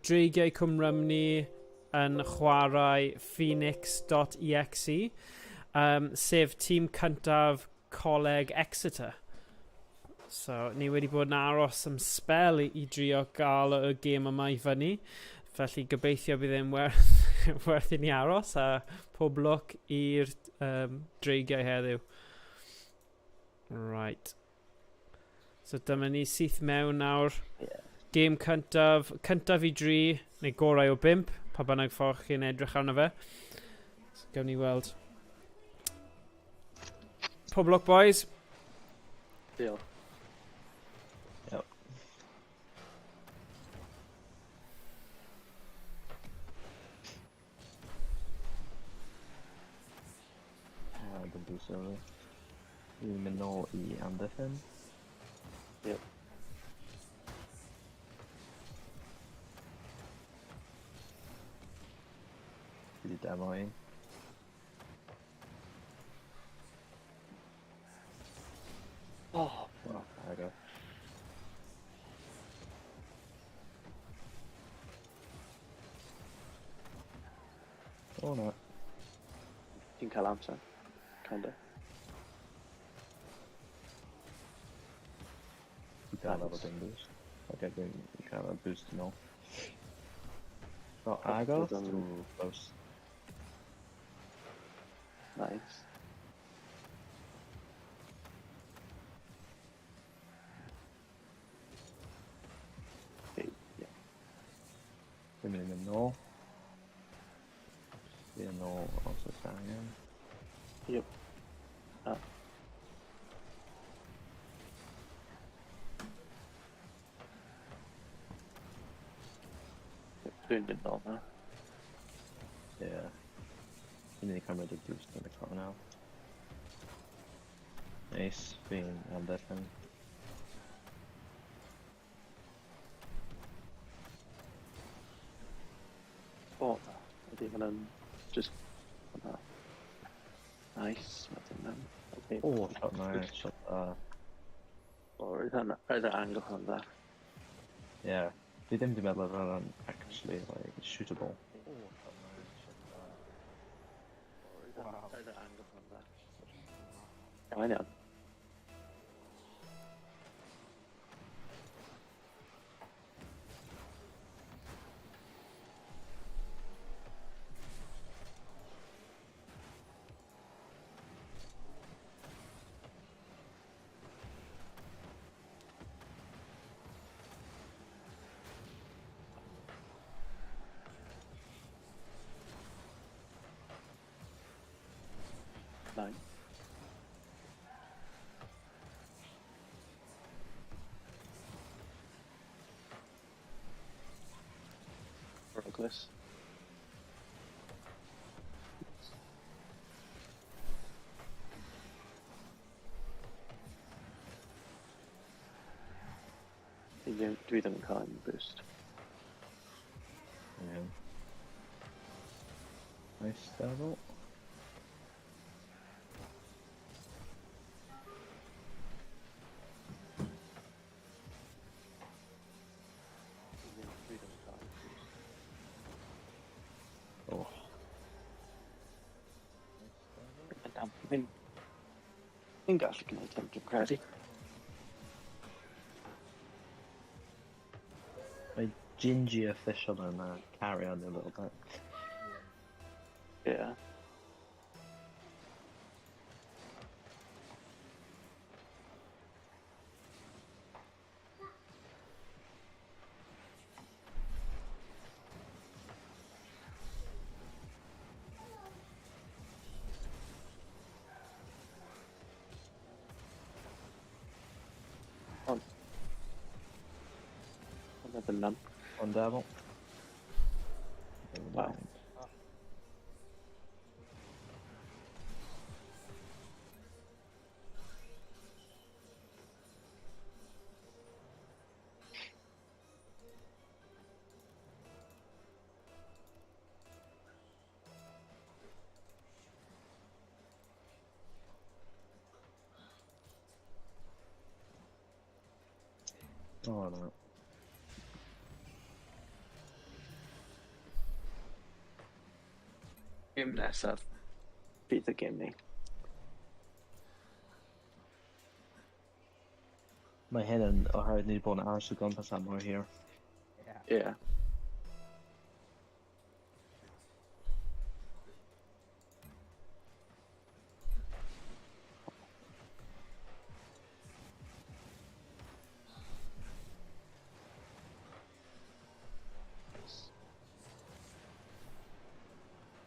Dreigiau Cwm Rhymni yn chwarae Phoenix.exe, sef tîm cyntaf Coleg Exeter. So, ni wedi bod yn aros am sbel i drio gael y gêm yma i fyny. Felly gobeithio bydd e'n werth, werth i ni aros a pob lwc i'r Dreigiau heddiw. Right. So dyma ni syth mewn nawr. Yeah. Gêm cyntaf, cyntaf i dri, neu gorau o bimp, pa bynnag ffordd chi'n edrych arno fe. So, gawn ni weld. Pob lwc, boys. Diolch. Yep. Ah, dim boost over. Fi'n mynd nôl i amddiffyn. Yep. Fi 'di demo un. Oh, Oh, there we go. Oh no. Ti'n cael amser. Kinda. You can't have a dim boost. Okay, then you can't have a boost nôl. Got agos, too close. Nice. Okay, yeah. Fi'n mynd i mynd nôl. Fi yn ôl os oes angen. Yep. Ah. Dwi'n mynd nôl na. Yeah. Fi'n mynd i cymryd y boost yn y car nawr. Nice, fi'n amddiffyn. O, na. Ydy hwnna'n just... Hwnna. Nice, wedyn mewn. Okay. Oh, shot nice, shot dda. O, roedd hwnna, roedd yr angle hwnna'n dda. Yeah. Fi ddim 'di meddwl oedd hwnna'n actually like shootable. Oh, shot nice, shot dda. Roedd yr angle hwnna'n dda. Iawn, iawn. Nine. Progress. Dwi ddim yn cael un boost. Yeah. Nice level. Dwi ddim yn cael un boost. Oh. Fi'n gallu gwneud hyn, dwi'n credu. Mae Gingy official yn carry on a little bit. Yeah. On. Another none. On devil. Wow. Oh no. Gêm nesaf. Bydd y gêm ni. Mae hyn yn oherwydd ni wedi bod yn aros o gwmpas am mor hir. Ie. Yeah.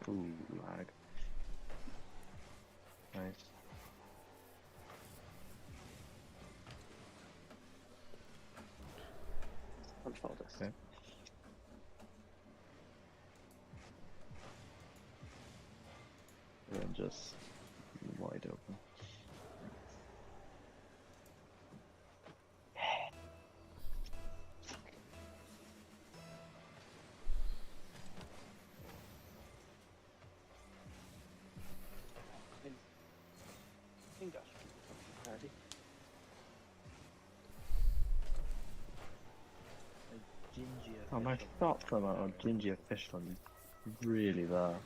Ooh, lag. Nice. Anffodus. Okay. And then just wide open. Fi'n gallu credu. Oh, my thoughts on that on Gingy official is really there.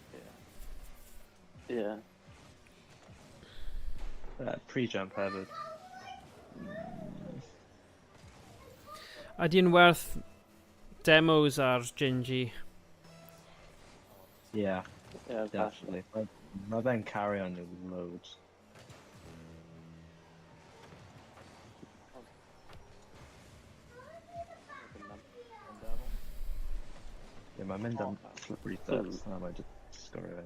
Ie. Pre-jump hefyd. Ydy'n werth demos ar Gingy? Yeah, Ie, falle. definitely. Mae ma fe'n carry on you loads. Yeah, mae'n mynd am slippery steps na mae'n just sgorio fe.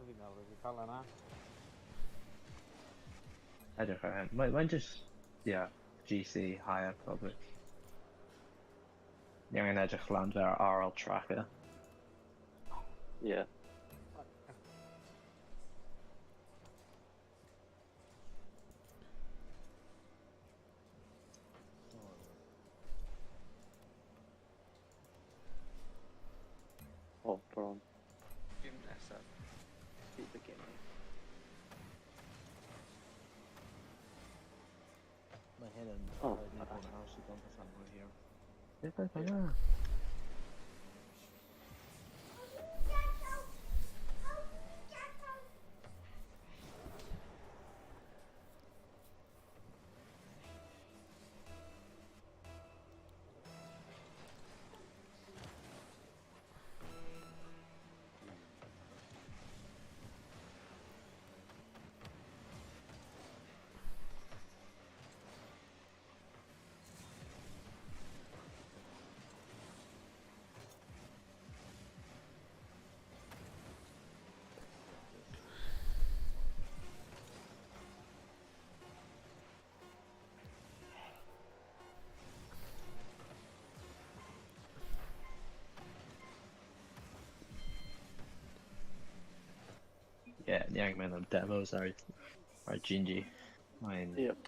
Fi'n meddwl wedi cael yna. Edrych ar hyn. Mae'n just, yeah, GC higher probably. Ni angen edrych lan fe ar RL tracker. Ie. O, bron. Gêm nesaf. Bydd y gêm ni. Mae hyn yn Oh. oherwydd ni bod yn aros o gwmpas am mor hir. Beth oedd hwnna? Yeah, ni angen mynd am demos ar Gingy. Mae'n... Yep.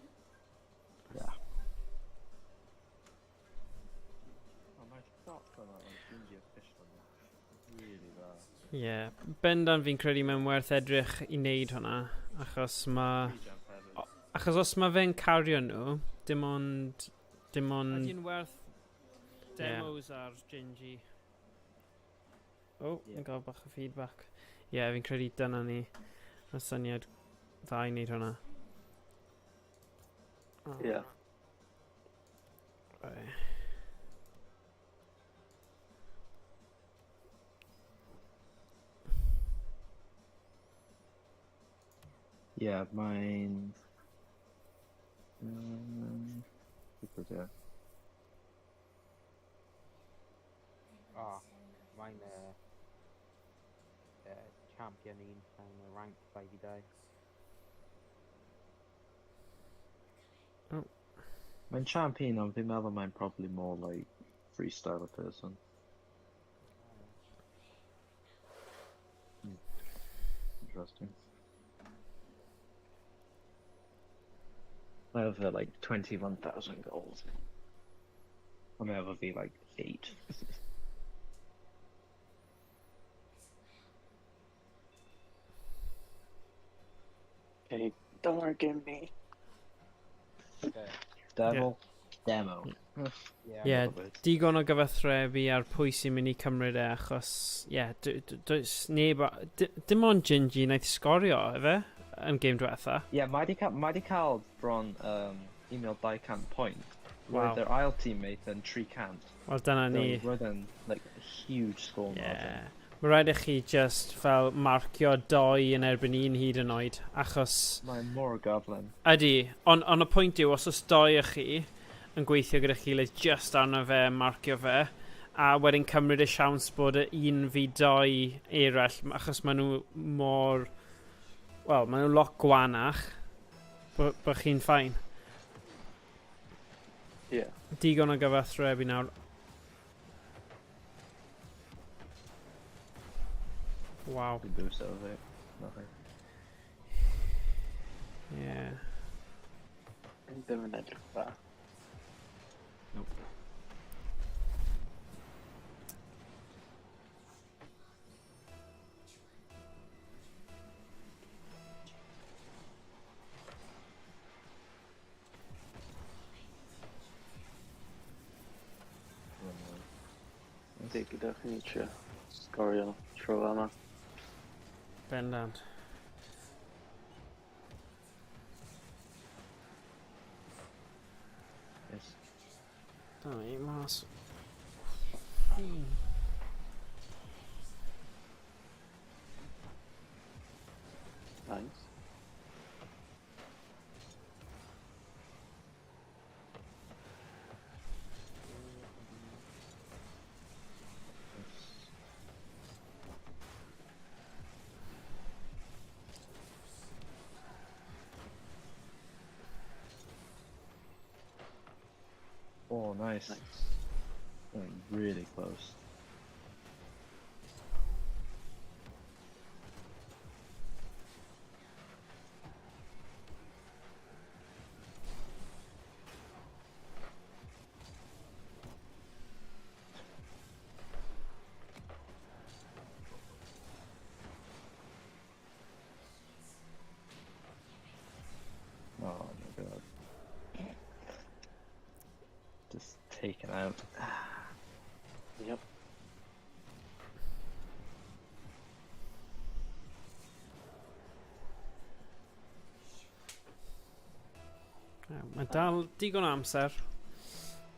Yeah. Oh, my thoughts on that on Gingy official really dda. Ie. Yeah. Bendant fi'n credu mae'n werth edrych i wneud hwnna, achos mae... Pre-jump hefyd. Achos os mae fe'n cario nhw, dim ond... Dim ond... Ydy'n werth demos yeah. ar Gingy? Oh, Ie. yeah. Gael bach o feedback. Ie, yeah, fi'n credu dyna ni. Mae syniad dda i wneud hwnna. Oh. Ie. Right. Yeah, mae'n... Beth ydy e? O, mae'n champion un mewn y rank 2v2. Mae'n champion, ond fi'n meddwl mae'n probably more like freestyler person. Interesting. I have like 21,000 goals. I may have be like 8. Okay, dyma'r gêm ni. Okay. Devil. Demo. Yeah. Ie, Hyfryd. digon o gyfathrebu ar pwy sy'n mynd i cymryd e, achos, ie, yeah, does neb... Dim ond Gingy wnaeth sgorio, efe, yn gêm diwetha. Ie, mae di cael, mae di cael bron 1,200 point. Wow. Roedd yr ail teammate yn 300. Wel, dyna So, ni. roedd yn like, huge score margin. Yeah. Mae rhaid i chi just fel marcio doi yn erbyn un hyd yn oed, achos... Mae mor gyflym. Ydy, ond on y pwynt yw, os oes doi o chi yn gweithio gyda chi gilydd just arno fe, marcio fe, a wedyn cymryd y siawns bod y un fi doi eraill, achos maen nhw mor... Wel, maen nhw lot gwanach, bo chi'n fine. Ie. Digon o gyfathrebu nawr. Waw. Dwi'n boost over it. Nothing. Yeah. Ddim yn edrych dda. Nope. Ydy, gyda chi ni trio sgorio tro yma. Bendant. Yes. Dyna ni, mas. Nice. Yes. Oh, nice. Nice. Went really close. Oh my god. Just taken out. Yep. Mae dal digon o amser.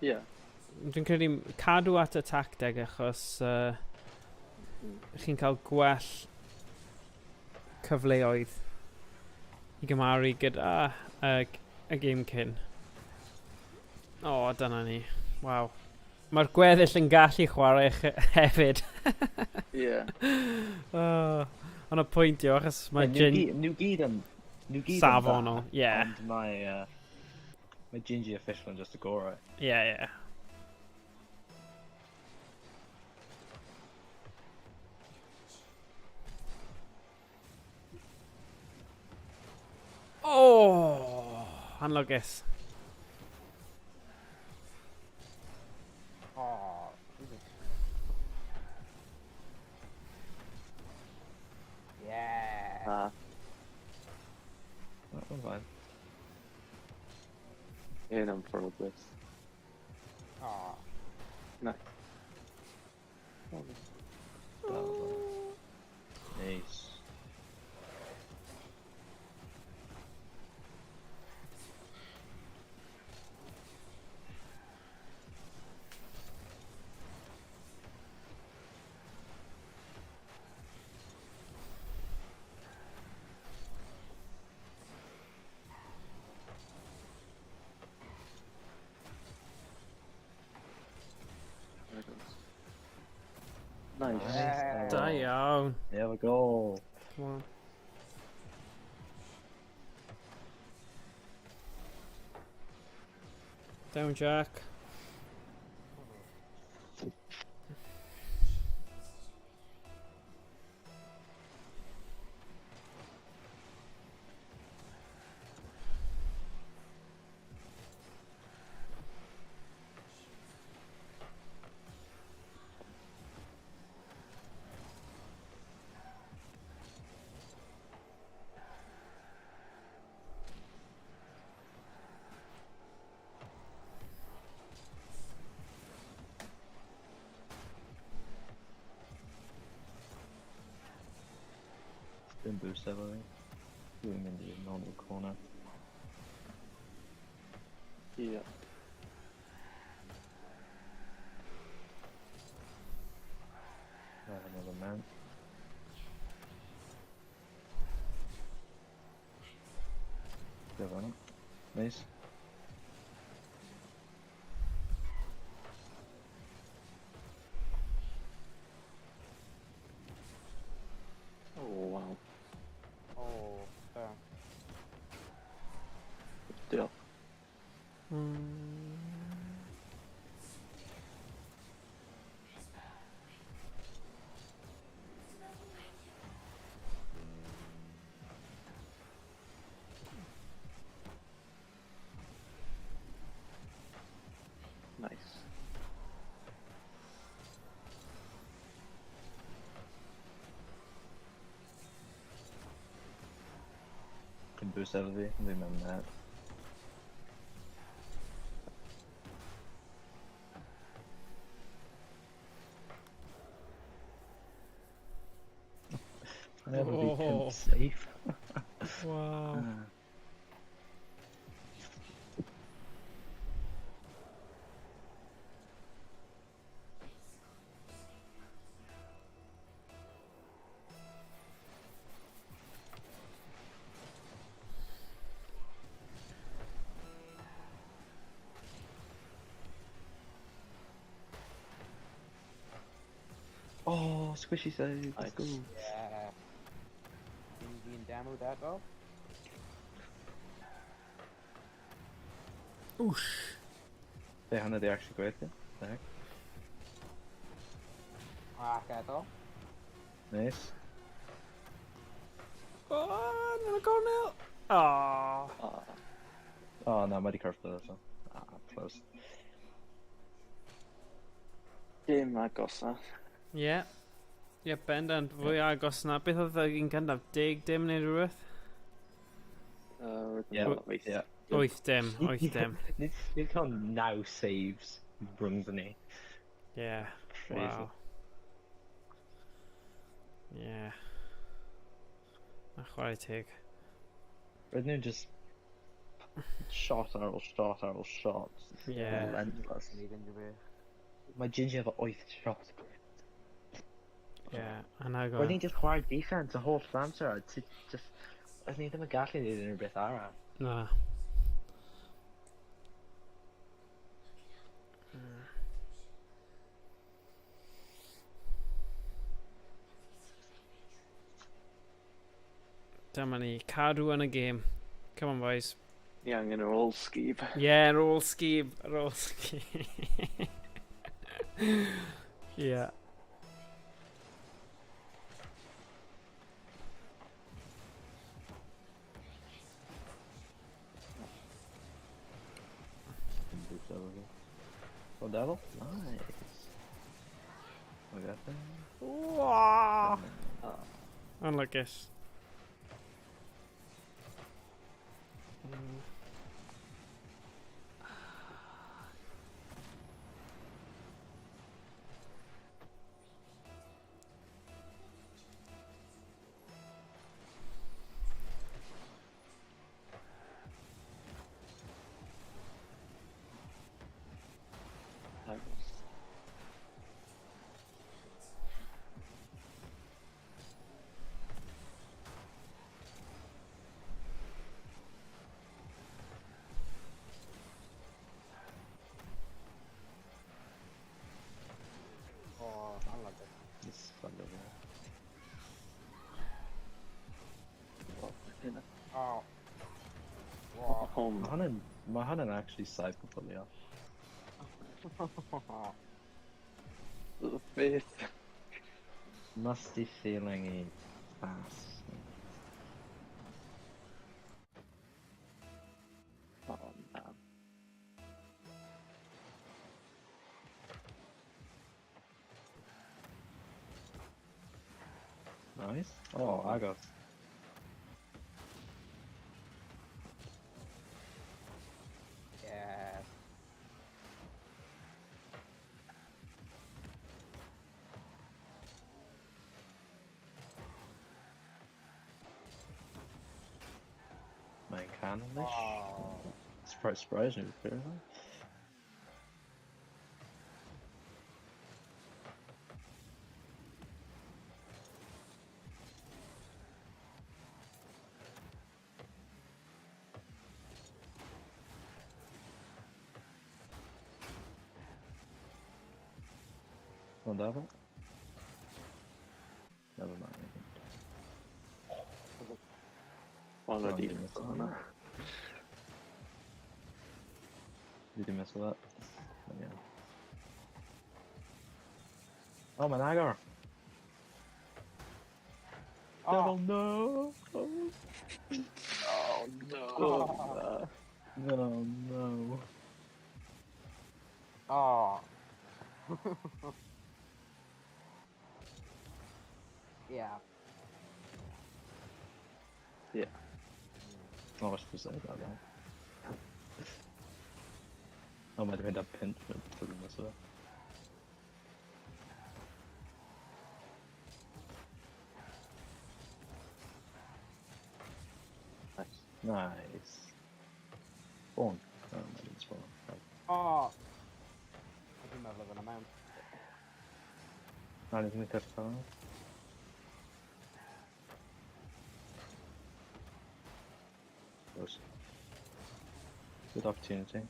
Ie. Dwi'n credu cadw at y tacteg achos chi'n cael gwell cyfleoedd i gymharu gyda y gêm cyn. O, dyna ni. Waw. Mae'r gweddill yn gallu chwarae hefyd. Ie. Oh, ond y pwynt yw, achos mae Ie, Gin nhw gyd yn dda, safonol. Ie, Ond mae Gingy Official yn just y gorau. ie, ie. Oh, anlwcus. Oh, Jesus. Yeah. Na. That one's fine. Un am ffodus. Oh. Nice. That was nice. There it goes. Nice. Yeah. Da iawn. There we go. Come on. Down, Jack. Dim boost efo fi. Dwi'n mynd i'r normal corner. Ie. I have another man. Go on. Nice. Oh, wow. Oh, da. Diolch. Nice. Can boost efo fi. Ddim yn mad. I have a Oh. big pimp safe. Wow. Oh, squishy save. Let's Nice. go. Yeah. Gingy and demo that off. Whoosh. Be hwnna di actually gweithio? The heck? Ac eto. Nice. Oh, yn y cornel. Oh. Ah, Oh no, mae di curved so. Ah, close. dim agosa. Ie. Ie, bendant. Fwy agos na. Beth oedd y un cyntaf? 10-0 neu rhywbeth? Yeah, Yeah. yeah. 8-0, 8-0. Nid cael now saves rhwngddyn ni. Ie. Crazy. Wow. Ie. Na chwarae teg. Roedden nhw'n just shot ar ôl shot ar ôl shot. Yeah. Relentless. Wneud unrhyw beth. Mae Gingy efo 8 shot. Ie, anhygoel. Roedden ni'n just chwarae defense y holl amser. a ti just... Roedden ni ddim yn gallu neud unrhyw beth arall. Na. Dyma ni, cadw yn y gêm. Come on, boys. Ni angen yr old sgib. Yeah, ar ôl sgib, ar ôl sgib. Yeah. Dim boost efo fi. Oh, devil? Nice. We got that. Wow. Ah, Unluckus. Agos. Oh, unlucky. This is Oh, hynna. Oh. Wow. Oh, Mae hwnna'n... Mae hwnna'n actually cyberbully off. beth. Musty feeling i fast. Oh, na. Nice. Oh, agos. Yes. Ganol-ish. Oh. Surprise, surprise, nhw'n fair. Ond efo? Never mind. Ond wedi Ond miso hwnna. Fi di miso that. But yeah. Oh, mae'n agor! Oh. Devil, no! Oh no. No, no. Oh. Yeah. Yeah. Not much to say about that. Oh, mae di mynd am pint mewn blwyddyn nesaf. Nice. Nice. Spawn. Oh, mae di'n spawn. Oh. Dwi'n meddwl oedd yna mewn. Na, ni ddim yn cyrraedd. Close. Good opportunity.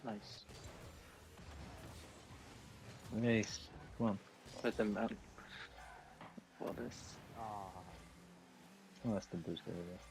Nice. Nice. Come on. Roedd ddim mewn. Bonus. Oh. Oh, that's the boost over there.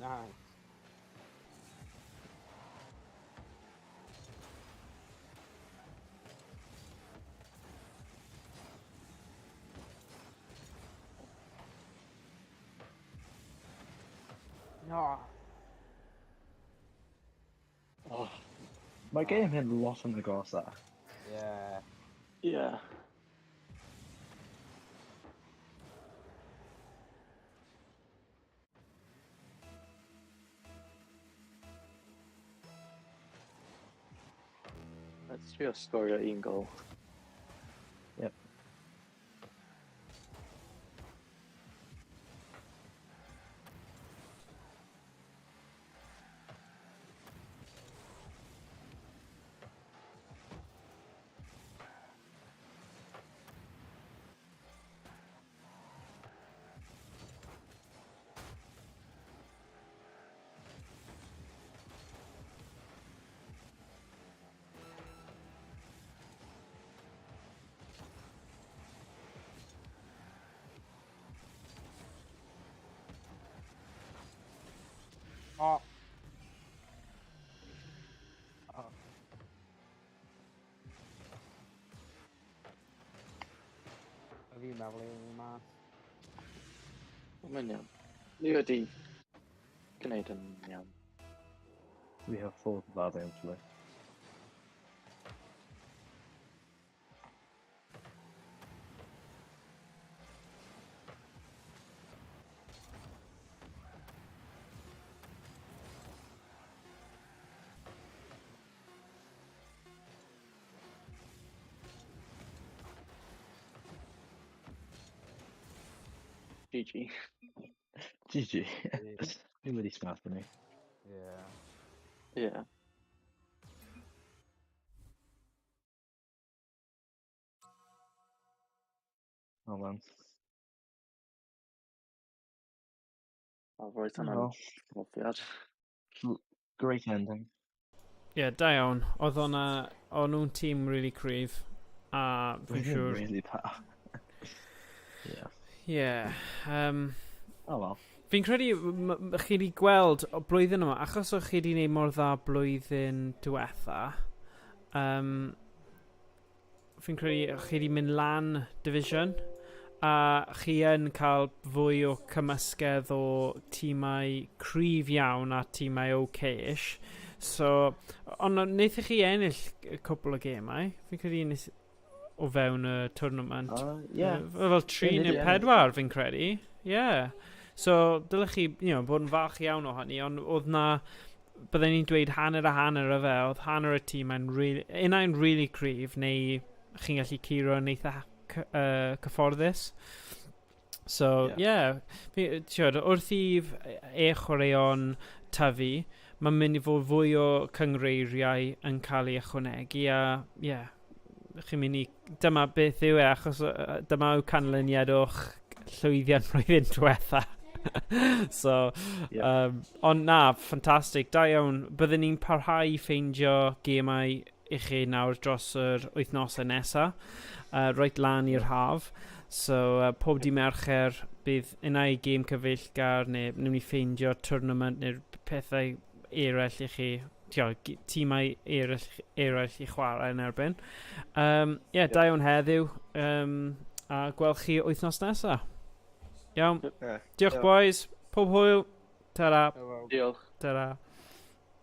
Nice. No. Oh. Mae game hyn lot yn agosach. Yeah. Yeah. Let's trio sgorio un gol. Yep. Oh. Oh. Fi'n meddwl i mas. Mae'n iawn. Ni wedi gwneud yn iawn. We have thought about it, actually. GG. GG. Ni wedi smash ni. Yeah. Yeah. Oh man. O, roedd hwnna'n Well, profiad. Great ending. Ie, yeah, da iawn. Oedd hwnna, o'n nhw'n tîm really cryf. A fi'n siŵr Really da. Yeah. Yeah. Oh well. Fi'n credu chi wedi gweld o blwyddyn yma, achos o'ch chi wedi gwneud mor dda blwyddyn diwetha, fi'n credu chi wedi mynd lan division, a chi yn cael fwy o cymysgedd o tîmau cryf iawn a tîmau okay-ish. So, ond wnaethoch chi ennill y cwpl o gemau, fi'n credu ennill o fewn y tournament. Yeah. Fel tri Ie, ni neu 'di ennill. pedwar, fi'n credu. Yeah. So, dylech chi bod yn falch iawn o hynny, ond oedd na, byddwn ni'n dweud hanner a hanner o fe, oedd hanner y tîm yn really, unai'n really cryf, neu chi'n gallu curo yn eitha cyfforddus. So, yeah, fi, ti'od, wrth i e-chwaraeon tyfu, mae'n mynd i fod fwy o cyngreiriau yn cael ei ychwanegu, a, yeah, chi'n mynd i... Dyma beth yw e, achos dyma yw canlyniad o'ch llwyddiant blwyddyn diwetha. So, ond na, ffantastig, da iawn. Byddwn ni'n parhau i ffeindio gemau i chi nawr dros yr wythnosau nesaf, reit lan i'r haf. So, pob di Mercher bydd unai gêm cyfeillgar neu wnawn ni ffeindio tournament neu pethau eraill i chi, tio, tîmau eraill i chwarae yn erbyn. Yeah, da iawn heddiw. A gweld chi wythnos nesaf. Iawn. Ie. Diolch, Iawn. boys. Pob hwyl. Ta-ra. Helo. Diolch. Ta-ra.